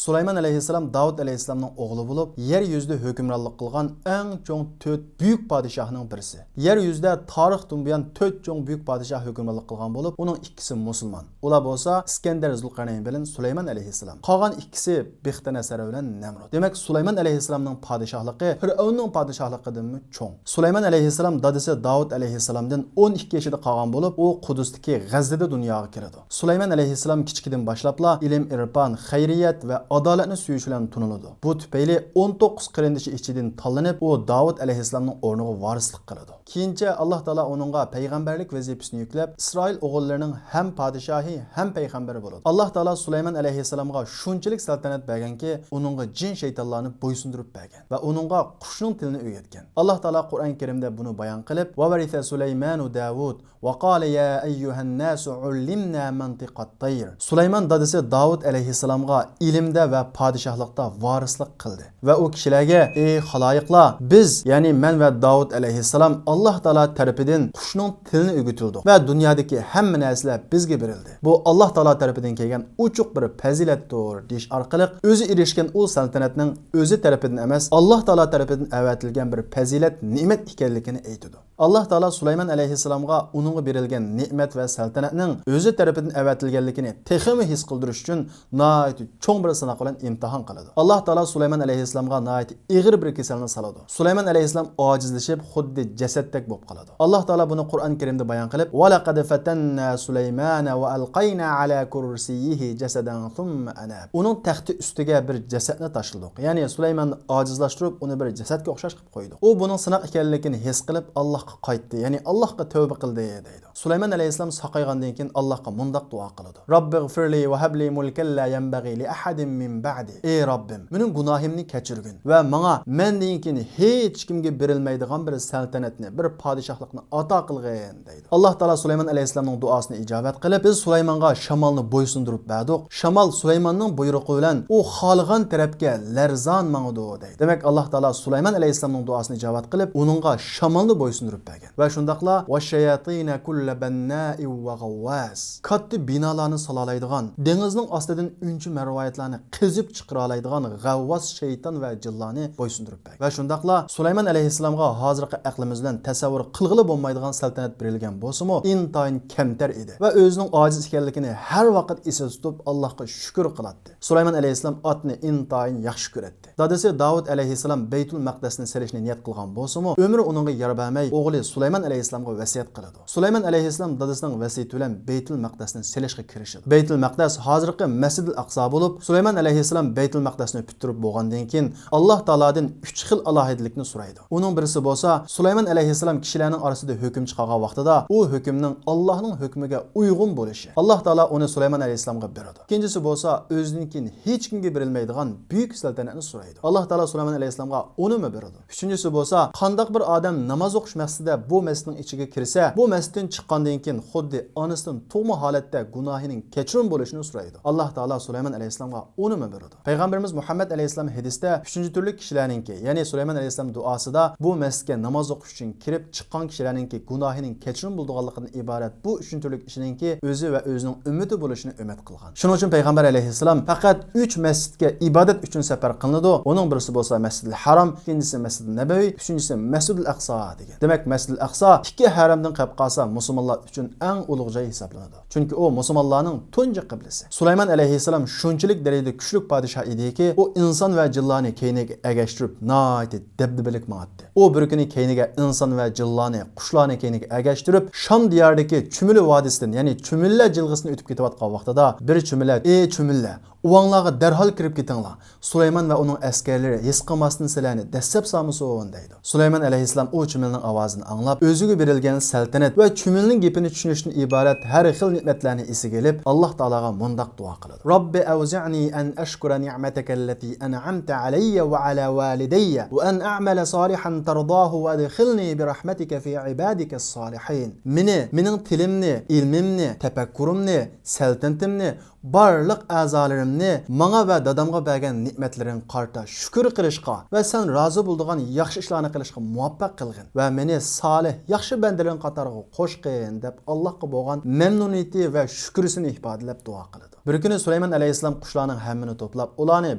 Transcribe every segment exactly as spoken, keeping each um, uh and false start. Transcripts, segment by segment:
سۇلايمان ئەلەيھىسسالام داۋۇت ئەلەيھىسسالامنىڭ ئوغلى بولۇپ، يەر يۈزىدە ھۆكۈمرانلىق قىلغان ئەڭ چوڭ تۆت بۈيۈك پادىشاھنىڭ بىرسى. يەر يۈزىدە تارىختىن بۇيان تۆت چوڭ بۈيۈك پادىشاھ ھۆكۈمرانلىق قىلغان بولۇپ، ئۇنىڭ ئىككىسى مۇسۇلمان. ئۇلار بولسا ئىسكەندەر زۇلقەرنەين بىلەن سۇلايمان ئەلەيھىسسالام. قالغان ئىككىسى بىختەنەسەر بىلەن نەمرۇد. دېمەك، سۇلايمان ئەلەيھىسسالامنىڭ پادىشاھلىقى پىرئەۋننىڭ پادىشاھلىقىدىنمۇ چوڭ. سۇلايمان ئەلەيھىسسالام دادىسى داۋۇت ئەلەيھىسسالامدىن ئون ئىككى يېشىدا قالغان بولۇپ، ئۇ قۇدۇستىكى غەززىدە دۇنياغا كېلىدۇ. سۇلايمان ئەلەيھىسسالام كىچىكىدىن باشلاپلا ئىلىم-ئىرپان، خەيرىيەت ۋە ئادالەتنى سۆيۈش بىلەن تونۇلىدۇ. بۇ تۈپەيلى ئون توققۇز قېرىندىشى ئىچىدىن تاللىنىپ، ئۇ داۋۇت ئەلەيھىسسالامنىڭ ئورنىغا ۋارىسلىق قىلىدۇ. كېيىنچە ئاللاھ تائالا ئۇنىڭغا پەيغەمبەرلىك ۋەزىپىسىنى يۈكلەپ، ئىسرائىل ئوغۇللىرىنىڭ ھەم پادىشاھى، ھەم پەيغەمبىرى بولىدۇ. ئاللاھ تائالا سۇلايمان ئەلەيھىسسالامغا شۇنچىلىك سەلتەنەت بەرگەنكى، ئۇنىڭغا جىن-شەيتانلارنى بويسۇندۇرۇپ بەرگەن ۋە ئۇنىڭغا قۇشنىڭ تىلىنى ئۆگەتكەن. ئاللاھ تائالا قۇرئان كەرىمدە بۇنى بايان قىلىپ، «وورث سليمان داود وقال يا أيها الناس علمنا منطق الطير.» سۇلايمان دادىسى داۋۇت ئەلەيھىسسالامغا ئىلىمدە ۋە پادىشاھلىقتا ۋارىسلىق قىلدى ۋە ئۇ كىشىلەرگە، «ئەي خالايىقلار، بىز، يەنى مەن ۋە داۋۇت ئەلەيھىسسالام، ئاللاھ تائالا تەرىپىدىن قۇشنىڭ تىلىنى ئۆگىتىلدۇق ۋە دۇنيادىكى ھەممە نەرسىلەر بىزگە بېرىلدى. بۇ ئاللاھ تائالا تەرىپىدىن كەلگەن ئوچۇق بىر پەزىلەتتۇر» دېيىش ئارقىلىق، ئۆزى ئېرىشكەن ئۇ سەلتەنەتنىڭ ئۆزى تەرىپىدىن ئەمەس، ئاللاھ تائالا تەرىپىدىن ئەۋەتىلگەن بىر پەزىلەت، نېمەت ئىكەنلىكىنى ئېيتىدۇ. ئاللاھ تائالا سۇلايمان ئەلەيھىسسالامغا ئۇنىڭغا بېرىلگەن نېمەت ۋە سەلتەنەتنىڭ ئۆزى تەرىپىدىن ئەۋەتىلگەنلىكىنى تېخىمۇ ھېس قىلدۇرۇش ئۈچۈن ناھايىتى چوڭ بىر سىناق بىلەن ئىمتىھان قىلىدۇ. ئاللاھ تائالا سۇلايمان ئەلەيھىسسالامغا ناھايىتى ئېغىر بىر كېسەلنى سالىدۇ. سۇلايمان ئەلەيھىسسالام ئاجىزلىشىپ، خۇددى جەسەتتەك بولۇپ قالىدۇ. ئاللاھ تائالا بۇنى قۇرئان كەرىمدە بايان قىلىپ، «ولقد فتنا سليمان وألقينا على كرسيه جسدا ثم أناب.» ئۇنىڭ تەختى ئۈستىگە بىر جەسەتنى تاشلىدۇق. يەنى سۇلايماننى ئاجىزلاشتۇرۇپ، ئۇنى بىر جەسەتكە ئوخشاش قويدۇق. ئۇ بۇنىڭ سىناق ئىكەنلىكىنى ھېس قىلىپ، ئاللاھقا قايتتى، يەنى ئاللاھقا تەۋبە قىلدى، دەيدۇ. سۇلايمان ئەلەيھىسسالام ساقايغاندىن كېيىن ئاللاھقا مۇنداق دۇئا قىلىدۇ: «رب اغفر لي وهب لي ملكا لا ينبغي لأحد من بعدي.» «ئەي رەببىم، مېنىڭ گۇناھىمنى كەچۈرگىن ۋە ماڭا مەندىن كېيىن ھېچكىمگە بېرىلمەيدىغان بىر سەلتەنەتنى، بىر پادىشاھلىقنى ئاتا قىلغىن» دەيدۇ. ئاللاھ تائالا سۇلايمان ئەلەيھىسسالامنىڭ دۇئاسىنى ئىجابەت قىلىپ، «بىز سۇلايمانغا شامالنى بويسۇندۇرۇپ بەردۇق. شامال سۇلايماننىڭ بۇيرۇقى بىلەن ئۇ خالىغان تەرەپكە لەرزان ماڭىدۇ» دەيدۇ. دېمەك، ئاللاھ تائالا سۇلايمان ئەلەيھىسسالامنىڭ دۇئاسىنى ئىجابەت قىلىپ، ئۇنىڭغا شامالنى بويسۇندۇرۇپ بەرگەن. ۋە شۇنداقلا «والشياطين كل بناء وغواص.» كاتتا بىنالارنى سالالايدىغان، دېڭىزنىڭ ئاستىدىن ئۈنچە مەرۋايىتلارنى قېزىپ چىقىرالايدىغان غەۋۋاس شەيتان ۋە جىنلارنى بويسۇندۇرۇپ بەرگەن. ۋە شۇنداقلا سۇلايمان ئەلەيھىسسالامغا ھازىرقى ئەقلىمىز بىلەن تەسەۋۋۇر قىلغىلى بولمايدىغان سەلتەنەت بېرىلگەن بولسىمۇ، ئىنتايىن كەمتەر ئىدى ۋە ئۆزىنىڭ ئاجىز ئىكەنلىكىنى ھەر ۋاقىت ئېسىدە تۇتۇپ، ئاللاھقا شۈكۈر قىلاتتى. سۇلايمان ئەلەيھىسسالام ئاتنى ئىنتايىن ياخشى كۆرەتتى. دادىسى داۋۇت ئەلەيھىسسالام بەيتۇل مەقدەسنى سېلىشنى نىيەت قىلغان بولسىمۇ، ئۆمرى ئۇنىڭغا يار بەرمەي، ئوغلى سۇلايمان ئەلەيھىسسالامغا ۋەسىيەت قىلىدۇ. سۇلايمان ئەلەيھىسسالام دادىسىنىڭ ۋەسىيىتى بىلەن بەيتۇل مەقدەسنى سېلىشقا كىرىشىدۇ. بەيتۇل مەقدەس ھازىرقى مەسجىدىل ئەقسا بولۇپ، سۇلايمان ئەلەيھىسسالام بەيتۇل مەقدەسنى پۈتتۈرۈپ بولغاندىن كېيىن، ئاللاھ تائالادىن ئۈچ خىل ئالاھىدىلىكنى سورايدۇ. ئۇنىڭ بىرسى بولسا، سۇلايمان ئەلەيھىسسالام كىشىلەرنىڭ ئارىسىدا ھۆكۈم چىقارغان ۋاقتىدا، ئۇ ھۆكۈمنىڭ ئاللاھنىڭ ھۆكمىگە ئۇيغۇن بولۇشى. ئاللاھ تائالا ئۇنى سۇلايمان ئەلەيھىسسالامغا بېرىدۇ. ئىككىنچىسى بولسا، ئۆزىدىن كېيىن ھېچكىمگە بېرىلمەيدىغان بۈيۈك سەلتەنەتنى سورايدۇ. ئاللاھ تائالا سۇلايمان ئەلەيھىسسالامغا ئۇنىمۇ بېرىدۇ. ئۈچىنچىسى بولسا، قانداق بىر ئادەم ناماز ئوقۇش مەقسىتىدە بۇ مەسچىتنىڭ ئىچىگە كىرسە، بۇ مەسچىتتىن چىققاندىن كېيىن خۇددى ئانىسىدىن تۇغما ھالەتتە گۇناھىنىڭ كەچۈرۈم بولۇشىنى سورايدۇ. ئاللاھ تائالا سۇلايمان ئەلەيھىسسالامغا ئۇنىمۇ بېرىدۇ. پەيغەمبىرىمىز مۇھەممەد ئەلەيھىسسالام ھەدىستە ئۈچىنچى تۈرلۈك كىشىلەرنىڭكى، يەنى سۇلايمان ئەلەيھىسسالام دۇئاسىدا بۇ مەسچىتكە ناماز ئوقۇش ئۈچۈن كىرىپ چىققان كىشىلەرنىڭكى گۇناھىنىڭ كەچۈرۈم بولىدىغانلىقىدىن ئىبارەت بۇ ئۈچىنچى تۈرلۈك كىشىنىڭكى ئۆزى ۋە ئۆزىنىڭ ئۈممىتى بولۇشىنى ئۈمىد قىلغان. شۇنىڭ ئۈچۈن پەيغەمبەر ئەلەيھىسسالام پەقەت ئۈچ مەسچىتكە ئىبادەت ئۈچۈن سەپەر قىلىنىدۇ. ئۇنىڭ بىرسى بولسا مەسجىدىل ھارام، ئىككىنچىسى مەسجىدىل نەبەۋى، ئۈچىنچىسى مەسجىدىل ئەقسا دېگەن. دېمەك، مەسجىدىل ئەقسا ئىككى ھەرەمدىن قېلىپ قالسا، مۇسۇلمانلار ئۈچۈن ئەڭ ئۇلۇغ جاي ھېسابلىنىدۇ. چۈنكى ئۇ مۇسۇلمانلارنىڭ تۇنجى قىبلىسى. سۇلايمان ئەلەيھىسسالام شۇنچىلىك دەرىجىدە كۈچلۈك پادىشاھ ئىدىكى، ئۇ ئىنسان ۋە جىنلارنى كەينىگە ئەگەشتۈرۈپ، ناھايىتى دەبدىبىلىك ماڭاتتى. ئۇ بىر كۈنى كەينىگە ئىنسان ۋە جىنلارنى، قۇشلارنى كەينىگە ئەگەشتۈرۈپ، شام دىيارىدىكى چۈمۈلە ۋادىسىدىن، يەنى چۈمۈلىلەر جىلغىسىدىن ئۆتۈپ كېتىۋاتقان ۋاقتىدا، بىر چۈمۈلە، «ئەي چۈمۈلىلەر، ئۇۋاڭلارغا دەرھال كىرىپ كېتىڭلار، سۇلايمان ۋە ئۇنىڭ ئەسكەرلىرى ھېس قىلماستىن سىلەرنى دەسسەپ سالمىسۇن» دەيدۇ. سۇلايمان ئەلەيھىسسالام ئۇ چۈمۈلىنىڭ ئاۋازىنى ئاڭلاپ، ئۆزىگە بېرىلگەن سەلتەنەت ۋە چۈمۈلىنىڭ گېپىنى چۈشىنىشتىن ئىبارەت ھەر خىل نېمەتلەرنى ئېسىگە ئېلىپ، ئاللاھ تائالاغا مۇنداق دۇئا قىلىدۇ: «رب أوزعني أن أشكر نعمتك التي أنعمت علي وعلى والدي وأن أعمل صالحا ترضاه وأدخلني برحمتك في عبادك الصالحين.» مېنى، مېنىڭ تىلىمنى، ئىلمىمنى، تەپەككۇرۇمنى، سەلتەنىتىمنى بارلىق ئەزالىرىمنى ماڭا ۋە دادامغا بەرگەن نېمەتلىرىڭگە قارىتا شۈكۈر قىلىشقا ۋە سەن رازى بولىدىغان ياخشى ئىشلارنى قىلىشقا مۇۋەپپەق قىلغىن ۋە مېنى سالىھ، ياخشى بەندىلىرىڭ قاتارىغا قوشقىن، دەپ ئاللاھقا بولغان مەمنۇنىيىتى ۋە شۈكرىسىنى ئىپادىلەپ دۇئا قىلىدۇ. بىر كۈنى سۇلايمان ئەلەيھىسسالام قۇشلارنىڭ ھەممىنى توپلاپ، ئۇلارنى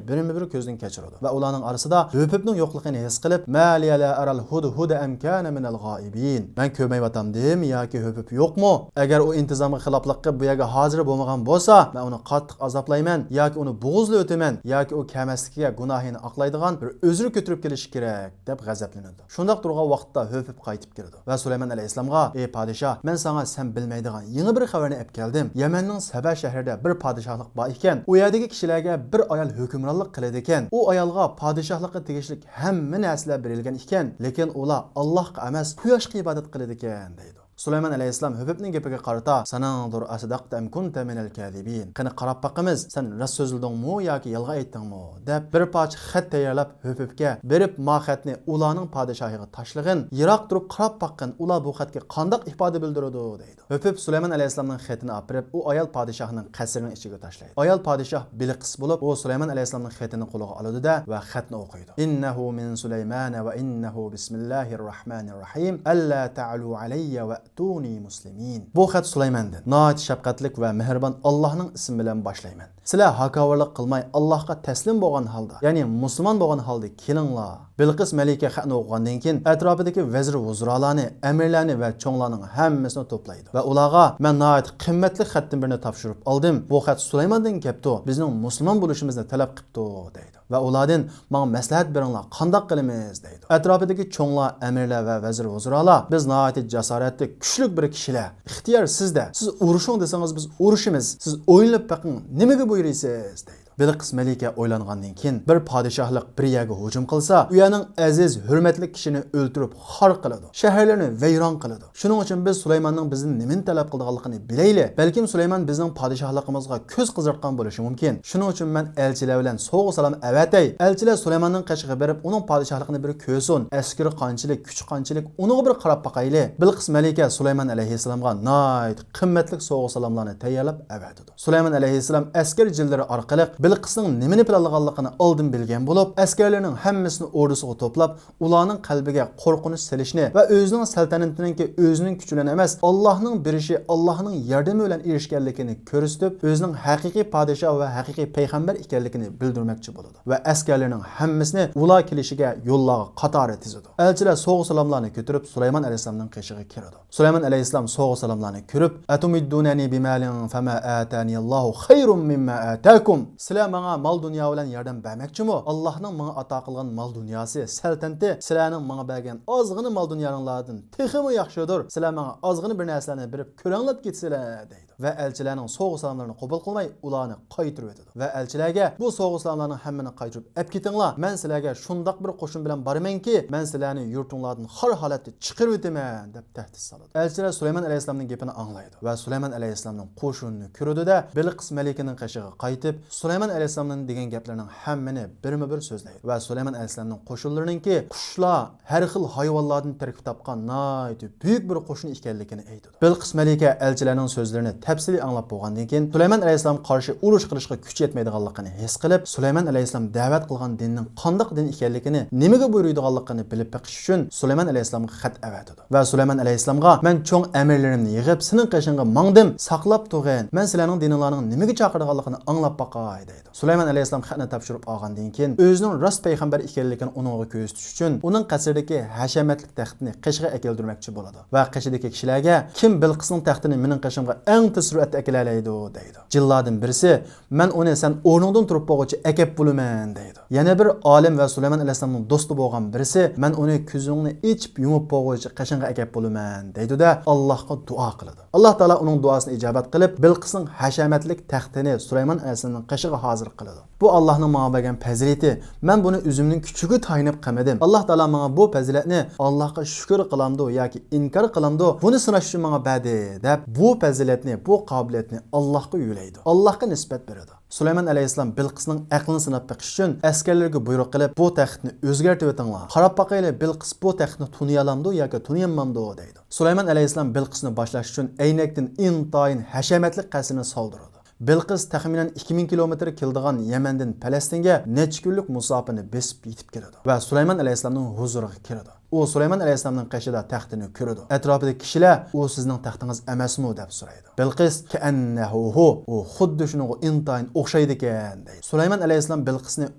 بىرمۇ بىر كۆزدىن كەچۈرىدۇ ۋە ئۇلارنىڭ ئارىسىدا ھۆپۈپنىڭ يوقلۇقىنى ھېس قىلىپ، ما لىيە لا ئەرەل ھۇدھۇدە ئەم كانە مىنەل غائىبىن، مەن كۆرمەيۋاتامدىم ياكى ھۆپۈپ يوقمۇ؟ ئەگەر ئۇ ئىنتىزامغا خىلاپلىق قىلىپ بۇ يەرگە ھازىر بولمىغان بولسا، مەن ئۇنى قاتتىق ئازابلايمەن ياكى ئۇنى بوغۇزلاۋېتىمەن ياكى ئۇ كەلمەسلىكىگە گۇناھىنى ئاقلايدىغان بىر ئۆزرە كۆتۈرۈپ كېلىشى كېرەك، دەپ غەزەپلىنىدۇ. شۇنداق تۇرغان ۋاقىتتا ھۆپۈپ قايتىپ كېلىدۇ ۋە سۇلايمان ئەلەيھىسسالامغا، ئى پادىشاھ، مەن ساڭا سەن بىلمەيدىغان يېڭى بىر خەۋەرنى ئەپ كەلدىم. يەمەننىڭ سەبە شەھىرىدە بىر پادىشاھلىق بار ئىكەن، ئۇ يەردىكى كىشىلەرگە بىر ئايال ھۆكۈمرانلىق قىلىدىكەن. ئۇ ئايالغا پادىشاھلىققا تېگىشلىك ھەممە نەرسىلەر بېرىلگەن ئىكەن، لېكىن ئۇلار ئاللاھقا ئەمەس، قۇياشقا ئىبادەت قىلىدىكەن، دەيدۇ. سۇلايمان ئەلەيھىسسالام ھۆپۈپنىڭ گېپىگە قارىتا، سەنەنزۇر ئەسەدەقتە ئەم كۇنتە مىنەل كازىبىن، قېنى قاراپ باقىمىز، سەن راست سۆزلىدىڭمۇ ياكى يالغان ئېيتتىڭمۇ، دەپ بىر پارچە خەت تەييارلاپ ھۆپۈپكە بېرىپ، ما خەتنى ئۇلارنىڭ پادىشاھىغا تاشلىغىن، يىراق تۇرۇپ قاراپ باققىن، ئۇلار بۇ خەتكە قانداق ئىپادە بىلدۈرىدۇ، دەيدۇ. ھۆپۈپ سۇلايمان ئەلەيھىسسالامنىڭ خېتىنى ئاپىرىپ، ئۇ ئايال پادىشاھنىڭ قەسرىنىڭ ئىچىگە تاشلايدۇ. ئايال پادىشاھ بىلقىس بولۇپ، ئۇ سۇلايمان ئەلەيھىسسالامنىڭ خېتىنى قولىغا ئالىدۇ-دە ۋە خەتنى ئوقۇيدۇ. ئىننەھۇ مىن سۇلەيمانە ۋە ئىننەھۇ بىسمىللاھىر راھمانىر راھىم. ئەللا تەئلۇ ئەلەييە ۋەئتۇنى مۇسلىمىن. بۇ خەت سۇلايماندىن. ناھايىتى شەپقەتلىك ۋە مېھرىبان ئاللاھنىڭ ئىسمى بىلەن باشلايمەن. سىلەر ھاكاۋۇرلۇق قىلماي، ئاللاھقا تەسلىم بولغان ھالدا، يەنى مۇسۇلمان بولغان ھالدا كېلىڭلار. بىلقىس مەلىكە خەتنى ئوقۇغاندىن كېيىن، ئەتراپىدىكى ۋەزىر ۋۇزرالارنى، ئەمىرلەرنى ۋە چوڭلارنىڭ ھەممىسىنى توپلايدۇ ۋە ئۇلارغا، مەن ناھايىتى قىممەتلىك خەتتىن بىرنى تاپشۇرۇپ ئالدىم. بۇ خەت سۇلايماندىن كەپتۇ، بىزنىڭ مۇسۇلمان بولۇشىمىزنى تەلەپ قىپتۇ، دەيدۇ. ۋە ئۇلاردىن، ماڭا مەسلىھەت بېرىڭلار، قانداق قىلىمىز، دەيدۇ. ئەتراپىدىكى چوڭلار، ئەمىرلەر ۋە ۋەزىر ۋۇزرالار، بىز ناھايىتى جاسارەتلىك، كۈچلۈك بىر كىشىلەر. ئىختىيار سىزدە. سىز ئۇرۇشۇڭ دېسىڭىز، بىز ئۇرۇشىمىز. سىز ئويلىنىپ بېقىڭ، نېمىگە بۇيرۇيسىز، دەيدۇ. بىلقىس مەلىكە ئويلانغاندىن كېيىن، بىر پادىشاھلىق بىر يەرگە ھۇجۇم قىلسا، ئۇ يەرنىڭ ئەزىز، ھۆرمەتلىك كىشىنى ئۆلتۈرۈپ، خار قىلىدۇ، شەھەرلىرىنى ۋەيران قىلىدۇ. شۇنىڭ ئۈچۈن بىز سۇلايماننىڭ بىزدىن نېمىنى تەلەپ قىلىدىغانلىقىنى بىلەيلى. بەلكىم سۇلايمان بىزنىڭ پادىشاھلىقىمىزغا كۆز قىزارتقان بولۇشى مۇمكىن. شۇنىڭ ئۈچۈن مەن ئەلچىلەر بىلەن سوۋغا-سالام ئەۋەتەي. ئەلچىلەر سۇلايماننىڭ قېشىغا بېرىپ، ئۇنىڭ پادىشاھلىقىنى بىر كۆرسۇن. ئەسكىرى قانچىلىك، كۈچى قانچىلىك، ئۇنىڭغا بىر قاراپ باقايلى. بىلقىس مەلىكە سۇلايمان ئەلەيھىسسالامغا ناھايىتى قىممەتلىك سوۋغا-سالاملارنى تەييارلاپ ئەۋەتىدۇ. سۇلايمان ئەلەيھىسسالام ئەسكەر جىنلىرى ئارقىلىق بىلقىسنىڭ نېمىنى پىلانلىغانلىقىنى ئالدىن بىلگەن بولۇپ، ئەسكەرلىرىنىڭ ھەممىسىنى ئوردىسىغا توپلاپ، ئۇلارنىڭ قەلبىگە قورقۇنچ سېلىشنى ۋە ئۆزىنىڭ سەلتەنىتىنىڭكى ئۆزىنىڭ كۈچى بىلەن ئەمەس، ئاللاھنىڭ بېرىشى، ئاللاھنىڭ ياردىمى بىلەن ئېرىشكەنلىكىنى كۆرسىتىپ، ئۆزىنىڭ ھەقىقىي پادىشاھ ۋە ھەقىقىي پەيغەمبەر ئىكەنلىكىنى بىلدۈرمەكچى بولىدۇ ۋە ئەسكەرلىرىنىڭ ھەممىسىنى ئۇلار كېلىشىگە يوللارغا قاتارى تىزىدۇ. ئەلچىلەر سوۋغا-سالاملارنى كۆتۈرۈپ، سۇلايمان ئەلەيھىسسالامنىڭ قېشىغا كىرىدۇ. سۇلايمان ئەلەيھىسسالام سوۋغا-سالاملارنى كۆرۈپ، ئەتۇمىددۇنەنى بىمالىن فەما ئاتانىياللاھۇ خەيرۇم مىمما ئاتاكۇم. سىلەر ماڭا مال-دۇنيا بىلەن ياردەم بەرمەكچىمۇ؟ ئاللاھنىڭ ماڭا ئاتا قىلغان مال-دۇنياسى، سەلتەنىتى سىلەرنىڭ ماڭا بەرگەن ئازغىنە مال-دۇنياڭلاردىن تېخىمۇ ياخشىدۇر. سىلەر ماڭا ئازغىنە بىر نەرسىلەرنى بېرىپ كۆرەڭلەپ كېتىسىلەر، دەيدۇ. ۋە ئەلچىلەرنىڭ سوۋغا-سالاملىرىنى قوبۇل قىلماي، ئۇلارنى قايتۇرۇۋېتىدۇ. ۋە ئەلچىلەرگە، بۇ سوۋغا-سالاملارنىڭ ھەممىنى قايتۇرۇپ ئەپ كېتىڭلار، مەن سىلەرگە شۇنداق بىر قوشۇن بىلەن بارىمەنكى، مەن سىلەرنى يۇرتۇڭلاردىن خار ھالەتتە چىقىرىۋېتىمەن، دەپ تەھدىت سالىدۇ. ئەلچىلەر سۇلايمان ئەلەيھىسسالامنىڭ گېپىنى ئاڭلايدۇ ۋە سۇلايمان ئەلەيھىسسالامنىڭ قوشۇنىنى كۆرىدۇ-دە، بىلقىس مەلىكىنىڭ قېشىغا قايتىپ، سۇلايمان ئەلەيھىسسالامنىڭ دېگەن گەپلىرىنىڭ ھەممىنى بىرمۇ بىر سۆزلەيدۇ ۋە سۇلايمان ئەلەيھىسسالامنىڭ قوشۇنلىرىنىڭكى قۇشلار، ھەر خىل ھايۋانلاردىن تەركىب تاپقان ناھايىتى بۈيۈك بىر قوشۇن ئىكەنلىكىنى ئېيتىدۇ. بىلقىس مەلىكە ئەلچىلەرنىڭ سۆزلىرىنى تەپسىلىي ئاڭلاپ بولغاندىن كېيىن، سۇلايمان ئەلەيھىسسالامغا قارشى ئۇرۇش قىلىشقا كۈچى يەتمەيدىغانلىقىنى ھېس قىلىپ، سۇلايمان ئەلەيھىسسالام دەۋەت قىلغان دىننىڭ قانداق دىن ئىكەنلىكىنى، نېمىگە بۇيرۇيدىغانلىقىنى بىلىپ بېقىش ئۈچۈن سۇلايمان ئەلەيھىسسالامغا خەت ئەۋەتىدۇ. ۋە سۇلايمان ئەلەيھىسسالامغا، مەن چوڭ ئەمىرلىرىمنى يىغىپ، سېنىڭ قېشىڭغا ماڭدىم، ساقلاپ تۇرغىن. مەن سىلەرنىڭ دىنىڭلارنىڭ نېمىگە چاقىرىدىغانلىقىنى ئاڭلاپ باقاي، دەيدۇ. سۇلايمان ئەلەيھىسسالام خەتنى تاپشۇرۇپ ئالغاندىن كېيىن، ئۆزىنىڭ راست پەيغەمبەر ئىكەنلىكىنى ئۇنىڭغا كۆرسىتىش ئۈچۈن، ئۇنىڭ قەسرىدىكى ھەشەمەتلىك تەختىنى قېشىغا ئەكەلدۈرمەكچى بولىدۇ ۋە قېشىدىكى كىشىلەرگە، كىم بىلقىسنىڭ تەختىنى مېنىڭ قېشىمغا ئەڭ تېز سۈرئەتتە ئەكېلەلەيدۇ، دەيدۇ. جىنلاردىن بىرسى، مەن ئۇنى سەن ئورنۇڭدىن تۇرۇپ بولغۇچە ئەكەپ بولىمەن، دەيدۇ. يەنە بىر ئالىم ۋە سۇلايمان ئەلەيھىسسالامنىڭ دوستى بولغان بىرسى، مەن ئۇنى كۆزۈڭنى ئېچىپ يۇمۇپ بولغۇچە قېشىڭغا ئەكەپ بولىمەن، دەيدۇ-دە، ئاللاھقا دۇئا قىلىدۇ. ئاللاھ تائالا ئۇنىڭ دۇئاسىنى ئىجابەت قىلىپ، بىلقىسنىڭ ھەشەمەتلىك تەختىنى سۇلايمان ئەلەيھىسسالامنىڭ قېشىغا ھازىر قىلىدۇ. بۇ ئاللاھنىڭ ماڭا بەرگەن پەزىلىتى. مەن بۇنى ئۆزۈمنىڭ كۈچىگە تايىنىپ قىلمىدىم. ئاللاھ تائالا ماڭا بۇ پەزىلەتنى، ئاللاھقا شۈكۈر قىلامدۇ ياكى ئىنكار قىلامدۇ، بۇنى سىناش ئۈچۈن ماڭا بەردى، دەپ، بۇ پەزىلەتنى، بۇ قابىلىيەتنى ئاللاھقا يۆلەيدۇ. ئاللاھقا نىسبەت بېرىدۇ. سۇلايمان ئەلەيھىسسالام بىلقىسنىڭ ئەقلىنى سىناپ بېقىش ئۈچۈن ئەسكەرلىرىگە بۇيرۇق قىلىپ، بۇ تەختنى ئۆزگەرتىۋېتىڭلار. قاراپ باقايلى، بىلقىس بۇ تەختنى تونۇيالامدۇ ياكى تونۇيالمامدۇ، دەيدۇ. سۇلايمان ئەلەيھىسسالام بىلقىسنى باشلاش ئۈچۈن ئەينەكتىن ئىنتايىن ھەشەمەتلىك قەسرىنى سالدۇرىدۇ. بىلقىس تەخمىنەن ئىككى مىڭ كىلومېتىر كېلىدىغان يەمەندىن پەلەستىنگە نەچچە كۈنلۈك مۇساپىنى بېسىپ يېتىپ كېلىدۇ ۋە سۇلايمان ئەلەيھىسسالامنىڭ ھۇزۇرىغا كىرىدۇ. ئۇ سۇلايمان ئەلەيھىسسالامنىڭ قېشىدا تەختىنى كۆرىدۇ. ئەتراپىدىكى كىشىلەر، «ئۇ سىزنىڭ تەختىڭىز ئەمەسمۇ؟» دەپ سورايدۇ. بىلقىس، «كەئەننەھۇ ھۇ، ئۇ خۇددى شۇنىڭغا ئىنتايىن ئوخشايدىكەن» دەيدۇ. سۇلايمان ئەلەيھىسسالام بىلقىسنى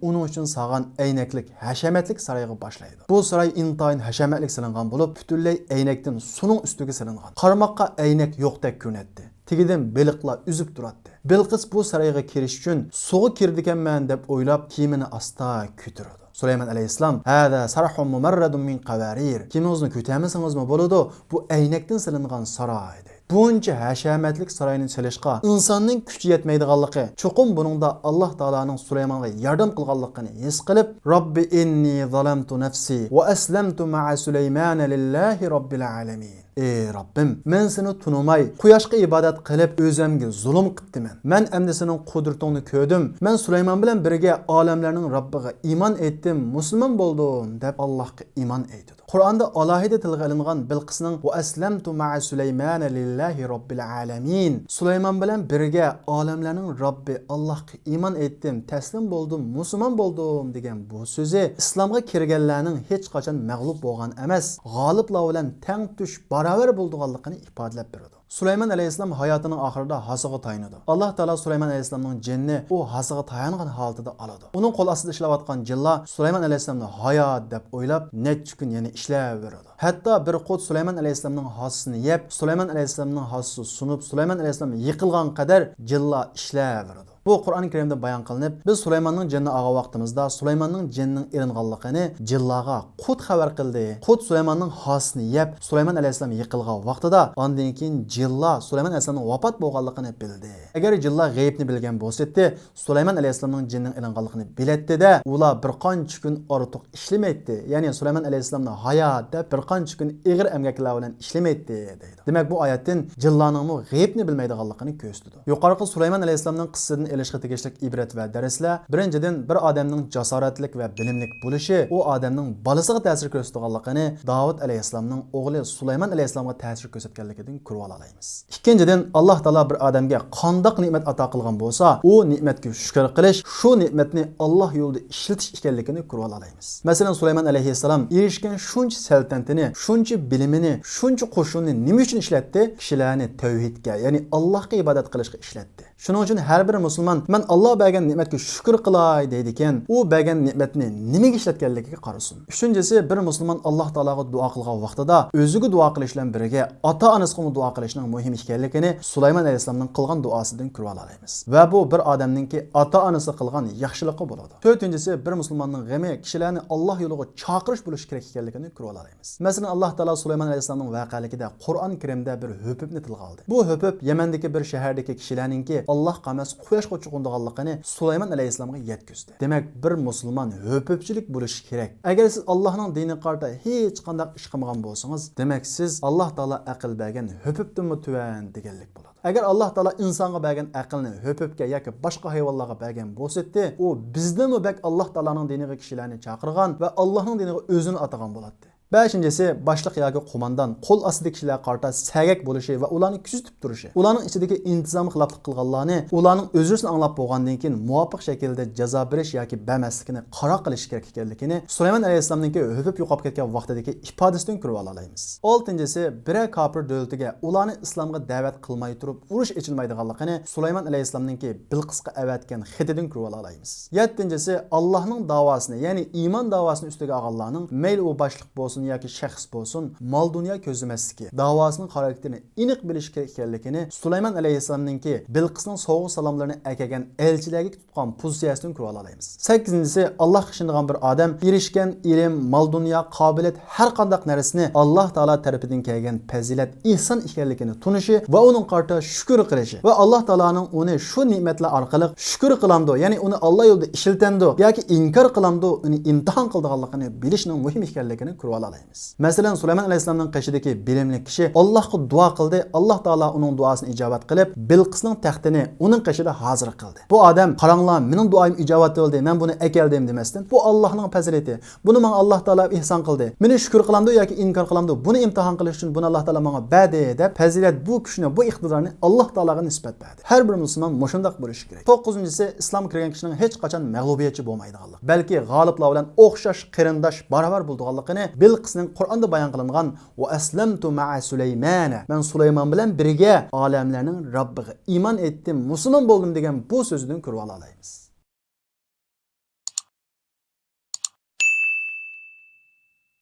ئۇنىڭ ئۈچۈن سالغان ئەينەكلىك ھەشەمەتلىك سارايغا باشلايدۇ. بۇ ساراي ئىنتايىن ھەشەمەتلىك سېلىنغان بولۇپ، پۈتۈنلەي ئەينەكتىن سۇنىڭ ئۈستىگە سېلىنغان. قارىماققا ئەينەك يوقتەك كۆرۈنەتتى. تېگىدىن بېلىقلار ئۈزۈپ تۇراتتى. بىلقىس بۇ سارايغا كىرىش ئۈچۈن سۇغا كىرىدىكەنمەن دەپ ئويلاپ، كىيىمىنى ئاستا كۆتۈرىدۇ. سۇلايمان ئەلەيھىسسالام، «ھازا سەرھۇن مۇمەررەدۇن مىن قەۋارىر. كىيىمىڭىزنى كۆتەرمىسىڭىزمۇ بولىدۇ، بۇ ئەينەكتىن سېلىنغان ساراي» دەيدۇ. بۇنچە ھەشەمەتلىك ساراينى سېلىشقا ئىنساننىڭ كۈچى يەتمەيدىغانلىقى، چوقۇم بۇنىڭدا ئاللاھ تائالانىڭ سۇلايمانغا ياردەم قىلغانلىقىنى ھېس قىلىپ، «رەببى ئىننى زالەمتۇ نەفسى ۋە ئەسلەمتۇ مەئە سۇلەيمانە لىللاھى رەببىل ئالەمىن.» «ئى رەببىم، مەن سېنى تونۇماي، قۇياشقا ئىبادەت قىلىپ، ئۆزۈمگە زۇلۇم قىپتىمەن. مەن ئەمدى سېنىڭ قۇدرىتىڭنى كۆردۈم. مەن سۇلايمان بىلەن بىرگە ئالەملەرنىڭ رەببىگە ئىمان ئېيتتىم، مۇسۇلمان بولدۇم» دەپ، ئاللاھقا ئىمان ئېيتىدۇ. قۇرئاندا ئالاھىدە تىلغا ئېلىنغان بىلقىسنىڭ «ۋە ئەسلەمتۇ مەئە سۇلەيمانە لىللاھى رەببىل ئالەمىن»، سۇلايمان بىلەن بىرگە ئالەملەرنىڭ رەببى ئاللاھقا ئىمان ئېيتتىم، تەسلىم بولدۇم، مۇسۇلمان بولدۇم دېگەن بۇ سۆزى ئىسلامغا كىرگەنلەرنىڭ ھېچقاچان مەغلۇپ بولغان ئەمەس، غالىبلار بىلەن تەڭ تۇش باراۋەر بولىدىغانلىقىنى ئىپادىلەپ بېرىدۇ. سۇلايمان ئەلەيھىسسالام ھاياتىنىڭ ئاخىرىدا ھاسىغا تايىنىدۇ. ئاللاھ تائالا سۇلايمان ئەلەيھىسسالامنىڭ جېنىنى ئۇ ھاسىغا تايانغان ھالىتىدە ئالىدۇ. ئۇنىڭ قول ئاستىدا ئىشلەۋاتقان جىنلار سۇلايمان ئەلەيھىسسالامنى ھايات دەپ ئويلاپ، نەچچە كۈن يەنە ئىشلەۋېرىدۇ. ھەتتا بىر قۇت سۇلايمان ئەلەيھىسسالامنىڭ ھاسىسىنى يەپ، سۇلايمان ئەلەيھىسسالامنىڭ ھاسىسى سۇنۇپ، سۇلايمان ئەلەيھىسسالام يىقىلغان قەدەر جىنلار ئىشلەۋېرىدۇ. بۇ قۇرئان كەرىمدە بايان قىلىنىپ، بىز سۇلايماننىڭ جېنىنى ئالغان ۋاقتىمىزدا، سۇلايماننىڭ جېنىنىڭ ئېلىنغانلىقىنى جىنلارغا قۇت خەۋەر قىلدى. قۇت سۇلايماننىڭ ھاسىسىنى يەپ، سۇلايمان ئەلەيھىسسالام يىقىلغان ۋاقتىدا، ئاندىن كېيىن جىنلار سۇلايمان ئەلەيھىسسالامنىڭ ۋاپات بولغانلىقىنى بىلدى. ئەگەر جىنلار غەيىبنى بىلگەن بولسىدى، سۇلايمان ئەلەيھىسسالامنىڭ جېنىنىڭ ئېلىنغانلىقىنى بىلەتتى-دە، ئۇلار بىر قانچە كۈن ئارتۇق ئىشلىمەيتتى. يەنى سۇلايمان ئەلەيھىسسالامنى ھايات دەپ بىر قانچە كۈن ئېغىر ئەمگەكلەر بىلەن ئىشلىمەيتتى، دەيدۇ. دېمەك، بۇ ئايەتتىن جىنلارنىڭمۇ غەيىبنى بىلمەيدىغانلىقىنى كۆرسىتىدۇ. يۇقىرىقى سۇلايمان ئەلەيھىسسالامنىڭ قىسسىسىدىن ئېلىشقا تېگىشلىك ئىبرەت ۋە دەرسلەر، بىرىنچىدىن، بىر ئادەمنىڭ جاسارەتلىك ۋە بىلىملىك بولۇشى ئۇ ئادەمنىڭ بالىسىغا تەسىر كۆرسىتىدىغانلىقىنى داۋۇت ئەلەيھىسسالامنىڭ ئوغلى سۇلايمان ئەلەيھىسسالامغا تەسىر كۆرسەتكەنلىكىدىن كۆرۈۋالالايمىز. ئىككىنچىدىن، ئاللاھ تائالا بىر ئادەمگە قانداق نېمەت ئاتا قىلغان بولسا، ئۇ نېمەتكە شۈكۈر قىلىش، شۇ نېمەتنى ئاللاھ يولىدا ئىشلىتىش ئىكەنلىكىنى كۆرۈۋالالايمىز. مەسىلەن، سۇلايمان ئەلەيھىسسالام ئېرىشكەن شۇنچە سەلتەنتىنى، شۇنچە بىلىمىنى، شۇنچە قوشۇنىنى نېمە ئۈچۈن ئىشلەتتى؟ كىشىلەرنى تەۋھىدكە، يەنى ئاللاھقا ئىبادەت قىلىشقا ئىشلەتتى. شۇنىڭ ئۈچۈن ھەر بىر مۇسۇلمان، «مەن ئاللاھ بەرگەن نېمەتكە شۈكۈر قىلاي» دەيدىكەن، ئۇ بەرگەن نېمەتنى نېمىگە ئىشلەتكەنلىكىگە قارىسۇن. ئۈچىنچىسى، بىر مۇسۇلمان ئاللاھ تائالاغا دۇئا قىلغان ۋاقتىدا ئۆزىگە دۇئا قىلىش بىلەن بىرگە ئاتا-ئانىسىغىمۇ دۇئا قىلىشنىڭ مۇھىم ئىكەنلىكىنى سۇلايمان ئەلەيھىسسالامنىڭ قىلغان دۇئاسىدىن كۆرۈۋالالايمىز. ۋە بۇ بىر ئادەمنىڭكى ئاتا-ئانىسىغا قىلغان ياخشىلىقى بولىدۇ. تۆتىنچىسى، بىر مۇسۇلماننىڭ غېمى كىشىلەرنى ئاللاھ يولىغا چاقىرىش بولۇشى كېرەك ئىكەنلىكىنى كۆرۈۋالالايمىز. مەسىلەن، ئاللاھ تائالا سۇلايمان ئەلەيھىسسالامنىڭ ۋەقەلىكىدە قۇرئان كەرىمدە بىر ھۆپۈپنى تىلغا ئالدى. بۇ ھۆپۈپ يەمەندىكى بىر شەھەردىكى كىشىلەرنىڭكى ئاللاھقا ئەمەس، قۇياشقا چوقۇنىدىغانلىقىنى سۇلايمان ئەلەيھىسسالامغا يەتكۈزدى. دېمەك، بىر مۇسۇلمان ھۆپۈپچىلىك بولۇشى كېرەك. ئەگەر سىز ئاللاھنىڭ دىنىغا قارىتا ھېچقانداق ئىش قىلمىغان بولسىڭىز، دېمەك، سىز ئاللاھ تائالا ئەقىل بەرگەن ھۆپۈپتىنمۇ تۆۋەن دېگەنلىك بولىدۇ. ئەگەر ئاللاھ تائالا ئىنسانغا بەرگەن ئەقىلنى ھۆپۈپكە ياكى باشقا ھايۋانلارغا بەرگەن بولسىدى، ئۇ بىزدىنمۇ بەك ئاللاھ تائالانىڭ دىنىغا كىشىلەرنى چاقىرغان ۋە ئاللاھنىڭ دىنىغا ئۆزىنى ئاتىغان بولاتتى. بەشىنچىسى، باشلىق ياكى قوماندان قول ئاستىدىكى كىشىلەرگە قارىتا سەگەك بولۇشى ۋە ئۇلارنى كۆزىتىپ تۇرۇشى، ئۇلارنىڭ ئىچىدىكى ئىنتىزامغا خىلاپلىق قىلغانلارنى، ئۇلارنىڭ ئۆزرىسىنى ئاڭلاپ بولغاندىن كېيىن مۇۋاپىق شەكىلدە جازا بېرىش ياكى بەرمەسلىكىنى قارار قىلىش كېرەك ئىكەنلىكىنى سۇلايمان ئەلەيھىسسالامنىڭكى ھۆپۈپ يوقاپ كەتكەن ۋاقتىدىكى ئىپادىسىدىن كۆرۈۋالالايمىز. ئالتىنچىسى، بىرەر كاپىر دۆلىتىگە ئۇلارنى ئىسلامغا دەۋەت قىلماي تۇرۇپ ئۇرۇش ئېچىلمايدىغانلىقىنى سۇلايمان ئەلەيھىسسالامنىڭكى بىلقىسقا ئەۋەتكەن خېتىدىن كۆرۈۋالالايمىز. يەتتىنچىسى، ئاللاھنىڭ داۋاسىنى، يەنى ئىمان داۋاسىنى ئۈستىگە ئالغانلارنىڭ، مەيلى ئۇ باشلىق بولسۇن ياكى شەخس بولسۇن، مال-دۇنيا كۆزلىمەسلىكى، داۋاسىنىڭ خاراكتېرىنى ئېنىق بىلىشى كېرەك ئىكەنلىكىنى سۇلايمان ئەلەيھىسسالامنىڭكى بىلقىسنىڭ سوۋغا-سالاملىرىنى ئەكەلگەن ئەلچىلەرگە تۇتقان پوزىتسىيەسىدىن كۆرۈۋالالايمىز. سەككىزىنچىسى، ئاللاھقا ئىشىنىدىغان بىر ئادەم ئېرىشكەن ئىلىم، مال-دۇنيا، قابىلىيەت، ھەر قانداق نەرسىنى ئاللاھ تائالا تەرىپىدىن كەلگەن پەزىلەت، ئېھسان ئىكەنلىكىنى تونۇشى ۋە ئۇنىڭغا قارىتا شۈكۈر قىلىشى ۋە ئاللاھ تائالانىڭ ئۇنى شۇ نېمەتلەر ئارقىلىق شۈكۈر قىلامدۇ، يەنى ئۇنى ئاللاھ يولىدا ئىشلىتەمدۇ ياكى ئىنكار قىلامدۇ، ئۇنى ئىمتىھان قىلىدىغانلىقىنى بىلىشنىڭ مۇھىم ئىكەنلىكىنى كۆرۈۋالالايمىز. ئالايمىز. مەسىلەن، سۇلايمان ئەلەيھىسسالامنىڭ قېشىدىكى بىلىملىك كىشى ئاللاھقا دۇئا قىلدى، ئاللاھ تائالا ئۇنىڭ دۇئاسىنى ئىجابەت قىلىپ، بىلقىسنىڭ تەختىنى ئۇنىڭ قېشىدا ھازىر قىلدى. بۇ ئادەم، «قاراڭلار، مېنىڭ دۇئايىم ئىجابەت بولدى، مەن بۇنى ئەكەلدىم» دېمەستىن، «بۇ ئاللاھنىڭ پەزىلىتى، بۇنى ماڭا ئاللاھ تائالا ئېھسان قىلدى، مېنى شۈكۈر قىلامدۇ ياكى ئىنكار قىلامدۇ، بۇنى ئىمتىھان قىلىش ئۈچۈن بۇنى ئاللاھ تائالا ماڭا بەردى» دەپ، پەزىلەت بۇ كۈچنى، بۇ ئىقتىدارنى ئاللاھ تائالاغا نىسبەت بەردى. ھەر بىر مۇسۇلمان مۇشۇنداق بولۇشى كېرەك. توققۇزىنچىسى، ئىسلامغا كىرگەن كىشىنىڭ ھېچقاچان مەغلۇبىيەتچى بولمايدىغانلىقى، بەلكى غالىبلار بىلەن ئوخشاش قېرىنداش، باراۋەر بولىدىغانلىقىنى بىلقىسنىڭ قۇرئاندا بايان قىلىنغان «ۋە ئەسلەمتۇ مەئە سۇلەيمانە»، «مەن سۇلايمان بىلەن بىرگە ئالەملەرنىڭ رەببىگە ئىمان ئېيتتىم، مۇسۇلمان بولدۇم» دېگەن بۇ سۆزىدىن كۆرۈۋالالايمىز.